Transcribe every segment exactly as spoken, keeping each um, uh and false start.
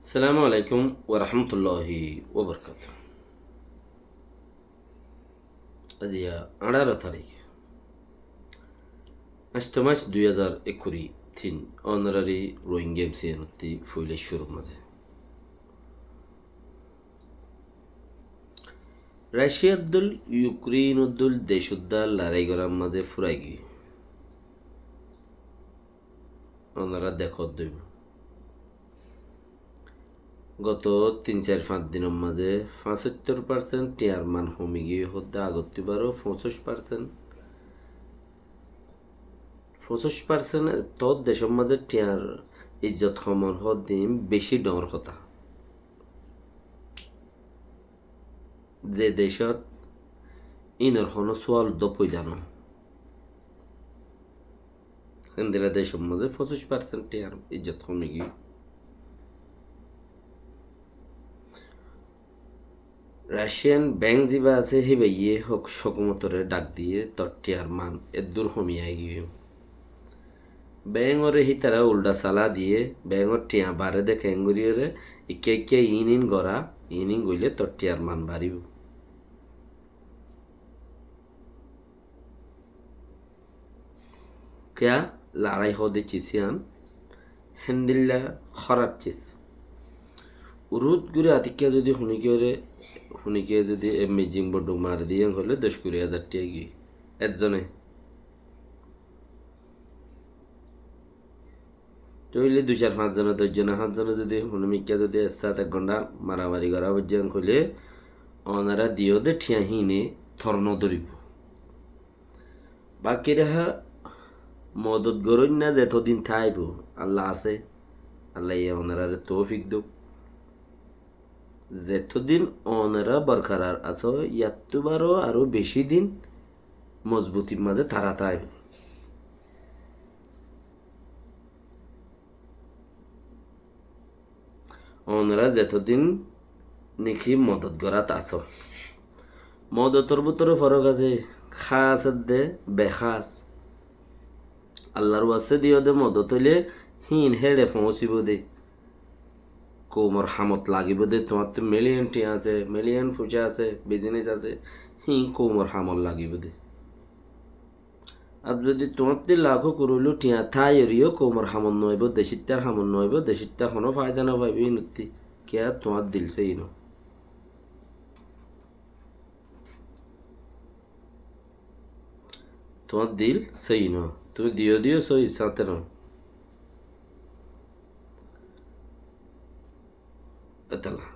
Assalamu alaikum wa rahmatullahi wa barakatuh. Aijja añçáro tarík, añctho mac, dui házar ekkuri tin, onorari Rohingya M C N ottú foila cúrur mazé. Raciya dul, Ukraine dul dec uddá larái gorár mazé furai giyé. Onora dekót dóibo. Goto tin sair fañs dinor mazé fañsottor percent tiañr man homi giyé hoddé agottú baró foñsic percent. Foñsic percent ettót decór mazé tiañr izzot homor hoddé beci dhoóñr hotá. Ze decót inor honó sual uddá foida no. Héndilla decór mazé foñsic percent tiañr izzot homi giyé. Russian bank ziba asé, híbaye hók-, hókumotoré dhak diyé, tor tiañr man eddur homi aigiyói. Bank ore hítara uldha sala diyé, bank or tiañ baré de kengoriyóre, ikká ikká iín iín gorá, iín iín goillé tor tiañr man baribóu. Kiyá? Larái hoóde cis yían héndilla hóraf cis. Urut gorí atikká zodi hunikiyóre, hunikiyé zodi e mijing bodhuk mari diyé hoilé doc kuri házar tiañ giyé ezzone. Tóile dui sair fañs zone, doc zone, háñt zone zodi honó mikká zodi ek sát ek gonthá maramari gorá foijjé hoilé, onora diyó de thiañ híine tor nodoribóu. Baki raha modot goróinna zetodin táibou, Allah asé, Allaye onorare toufik douk. Zetodin onora borkarar asó, yattú baró aró beci din mozbutir mazé tara táibou. Onora zetodin niki modot gorát asó. Modotor bútore forók asé, hás edde behás. Allar waste diyó de modot óile híin héçe foóñsibou de. Koumor hamot lagibóu de, tuáñttú miliyon thiañ asé, miliyon fucá asé, bizinis asé, híin koumor hamot lagibóu de. Ar zodi tuáñttú lak ó kuroiló thiañ táiyoriyó koumor hamot noaibóu, decíttar hamot noaibóu, decíttar honó faida nofaibóu híinottú. Kiyá? Tuáñr dil sóiyi no. Tuáñr dil sóiyi no. Tuñí diyó diyó sóiyi sáñte no. Etalla.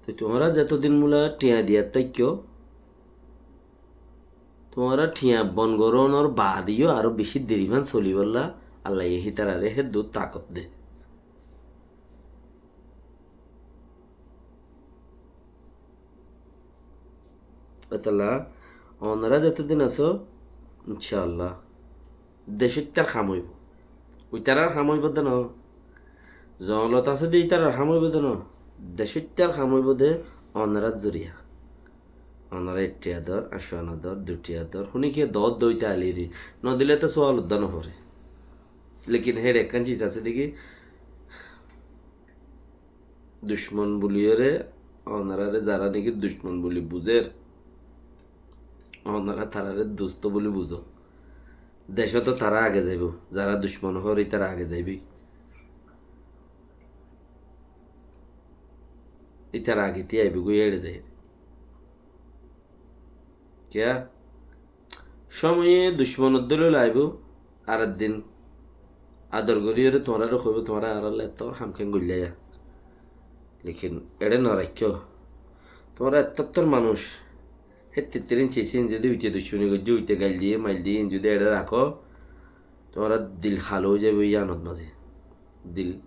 Toi tuáñra zetodin mula thiañ diyat táikko, tuáñra thiañ bon gorónor baade yó aró beci derifán solibólla Allaye hítarare héddur takot de. Etalla, onora zetodin asó, incá Allah, decóittar ham óibou. Uitarar ham óibou de no. Zongolot asé de itarar ham óibou de no. Decóittar ham óibou de onorar zoriya. Onora ek thiañ dor, añctho ana dor, dui thiañ dor. Húni kiyé dor dóita aliri. Nodile to sual uddá noforé. Lekin héçe ekkán cis asé de ki, ducmon buliyóre, onorare zará niki ducmon buli buzér, onora tarare dustó buli buzó. Decót to tará age zaibóu, zará ducmon hoór ítara age zaibói. Ítara age tí aibóu goi éçe zaiyóre. Kiyá? Cómoye ducmonor dóilla aibóu, ar ek din ador goríyoré tuáñrare hoibóu, tuáñra añárlla ettór ham ken goillá. Lekin eçé no raikkó. Tuáñra ettór manúic, héttittírén cisín zodi uite ducmoni goijjó, uite gail diyé, mail diyé, zodi eçé rakó, tuáñra dil halo ói zaibóu yíanot mazé. Dil,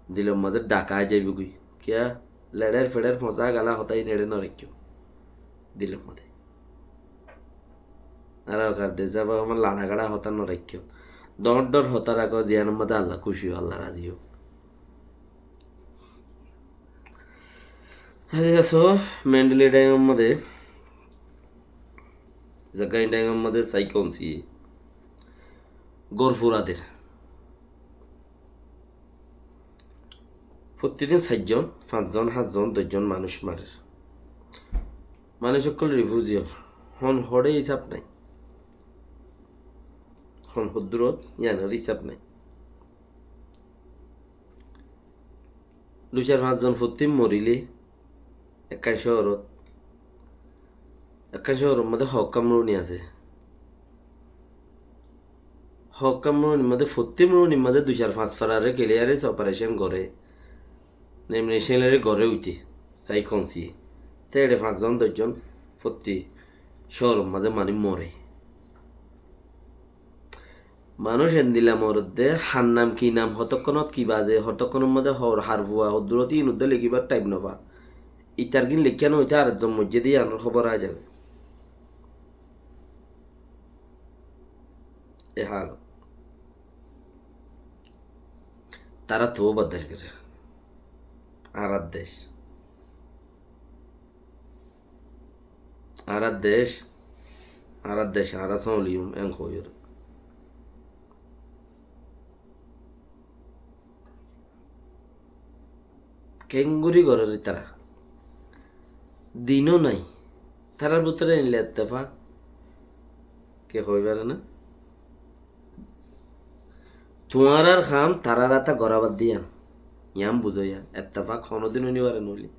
dilor mazé dhaka ói zaibóu goi. Kiyá? Leçer feçer foñsá gala hotá iín eçé no raikkó dilor mazé. Ar okar de zaba homa laçagaça hotá no raikkó. Dhoóñr dhoóñr hotá rakó, ziyánor mazé Allah kúci ó, Allah razi ó. Aijja asó Mendeli Dhaingor mazé, Zagain Dhaingor mazé sai kónsi gór fura der. Fottí din sair zon, fañs zon, háñt zon, doc zon manúic marer. Manúic ókkol rifuzi ór. Hon hoçé hísab nái. Hon hoddúrot, yíanor hísab nái. Dui sair fañs zon fottí morilé ekkán cóorót, ekkán cóorór modé hoókka muruni asé. Hoókka murunir modé fottí murunir modé dui sair fañs fararé kiliyaris oparecon goré. Nemne céleré goré uite, sai konsi. Te eçé fañs zon, doc zon fottí cóorór modé manúic more. Manúic endila moredde, hár nam ki nam, hotókkonot ki baze, hotókkonor modé hor, hár fua, hoddúrot íin uddá lekíbar thaim nofa. Itar gín lekíya noóite ar ekzon moijjé dé yíanor hóbor aái zagói. E hálot. Tará toó bordac gorer. Añárar dec. Añárar dec, añárar dec, añára sóoliyum, en hoóiyor. Keéngorí gorér ítara? Dinó nái. Tarár bútore endilla ettefak ke hoói fare ná? Tuáñrar ham tarár áta gorábar de yían. Yían buzó yían. Ettefak honódin ói no fare noóile.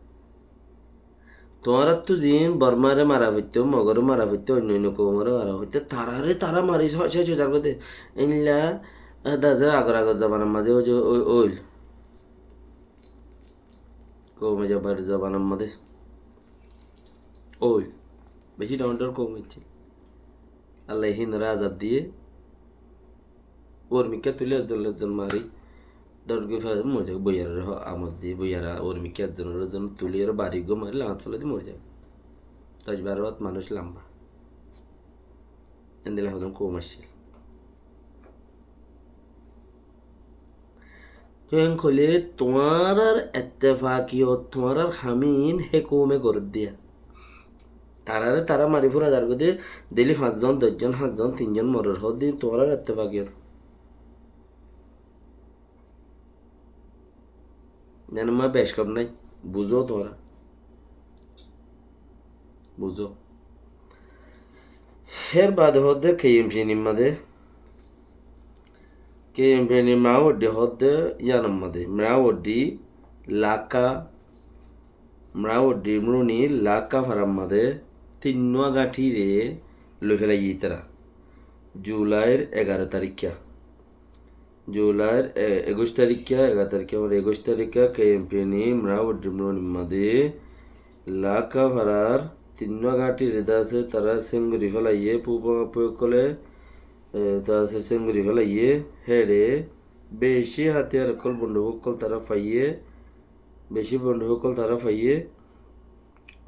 Tuáñráttu ziín Bormáre mara foittóu, Mogoré mara foittóu, oinno oinno koumoré mara foittóu, taráre tará mari cé-, céc ói zargói dé. Éilla, ah, dase agor agor zobanar mazé ói-, ói-, óil. Koume Jabbar zobanar mazé óil. Beci dhoóñr dhoóñr koum accíl. Allaye híinoré azab diyé. Uor mikká tulí ezzon ezzon mari, dhor goi félai, moijja boiyaroré ho-, amot di, boiyara uor mikká ezzonoré ezzon tulí ore bari goi mari, lamat félai di mori zagói. Doc baró hát manúic lamba. Endilla hodún koum accíl. Keén hoilé tuáñrar ettefakiyot, tuáñrar ham íin hé koume goréddiya. Taráre tará mari fúrai zargói dé, deli fañs zon, doc zon, háñt zon, tin zon morer hoódde tuáñrar ettefakiyot. Yíanor mazé bec kom nái, buzó tuáñra. Buzó. Hér baade hoódde K M P N mazé, K M P N Mrawaddi hoódde yíanor mazé, Mrawaddi Laka, Mrawaddi Mruni Laka farar mazé tinnúa gáñthire loi félaiyé ítara. Julair egaró tarikká. Julair, e, ekuic tarikká, egaró tarikká, mane ekuic tarikká, K M P N Mrawaddi Mruni mazé Laka farar tinnúa gáñthire dase tará seng gorí félaiyé, púa pui ókkole, e, dase seng gorí félaiyé, héçe beci hátiyar ókkol, bonduk ókkol tará faiyé, beci bonduk ókkol tará faiyé.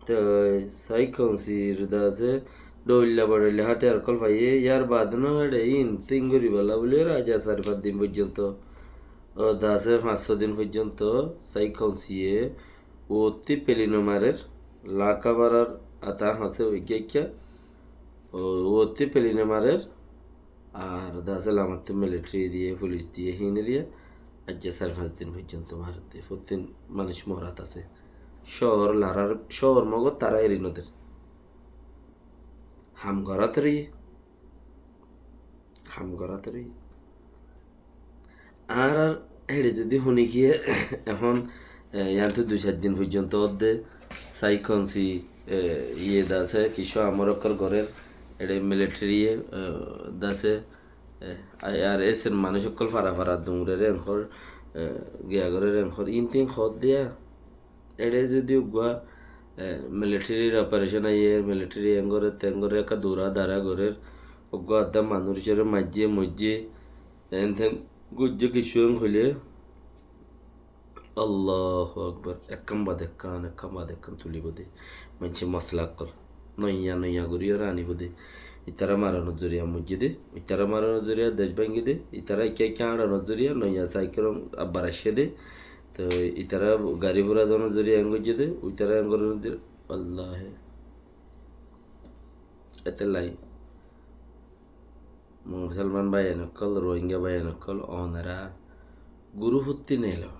Toi sai kounsir dase dhoilla bodhoilla hátiyar ókkol faiyé. Yar baade no héçe íin tin goríbolla buli raja sair fañs din foijjonto, o, dase fañs só din foijjonto sai kounsiye uottí pelino marer, Laka farar ata hañse óigga ikká, o, uottí pelino marer. Ar dase lamattú militeri diye, fulis diye, híine diye, aijja sair fañs din foijjonto maredde. Fottí manúic morat asé. Cóor larar, cóor Mogor tará eri no der. Ham gorát roi, ham gorát roi. Añárar héçe zodi hone ki ehón, e, yíantu dui sair din foijjonto ódde sai kounsi, e, iye dase kissú amor ókkol gorér, eçe militeri ye, e, dase, e, I R S or manúic ókkol fara fara duñrer enkor, e, giya gorér enkor, íin tin hoóddiya. Eçe zodi uggúa, e, militerir oparecon aiyér, militeri en gorér, ten gorér, ekká dura dara gorér, uggúa adda manúicoré maijjé, moijjé, en ten goijjé kissú en hoilé, Allahu Akbar, ekkán baade ekkán, ekkán baade ekkán tulibó de. Maincé mosla ókkol noiya noiya gorí ore anibó de. Itará maranor zoriya moijjé de, itará maranor zoriya dec báñgi de, itará ikká ikká añçanor zoriya noiya saikol abbar aiccé de. Toi itará gari gura zonor zoriya en goijjé de, uitará en goronor zoriya, wallahi. Etollá Musolman báiyain ókkol, Rohingya báiyain ókkol, onora guru fottí neelo.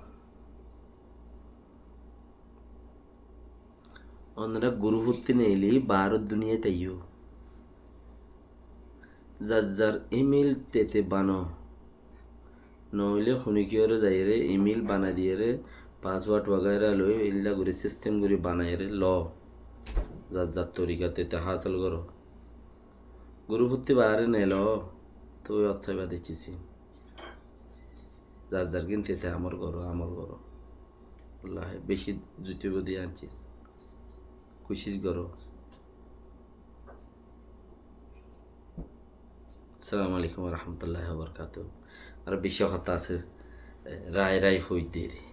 Ónora gurúfottí neeli baáror duniyait aiyó. Zar zar email tete bano. Noóile honikiyóre zaiyóre email banai diyóre, password wagaira loi, eilla gori sistem gori banaiyóre lo. Zar zar torika tete hásil goró. Gurúfottí baáre neelo, tui ót saiba deccísi. Zar zar gín tete amol goró, amol goró. Wallahi, beci zuti budi ancis. Kucíc goró. Assalamu alaikum wa rahmatullahi wa barakatuhu. Ar beci hotá asé, e, rai rai hoiddé.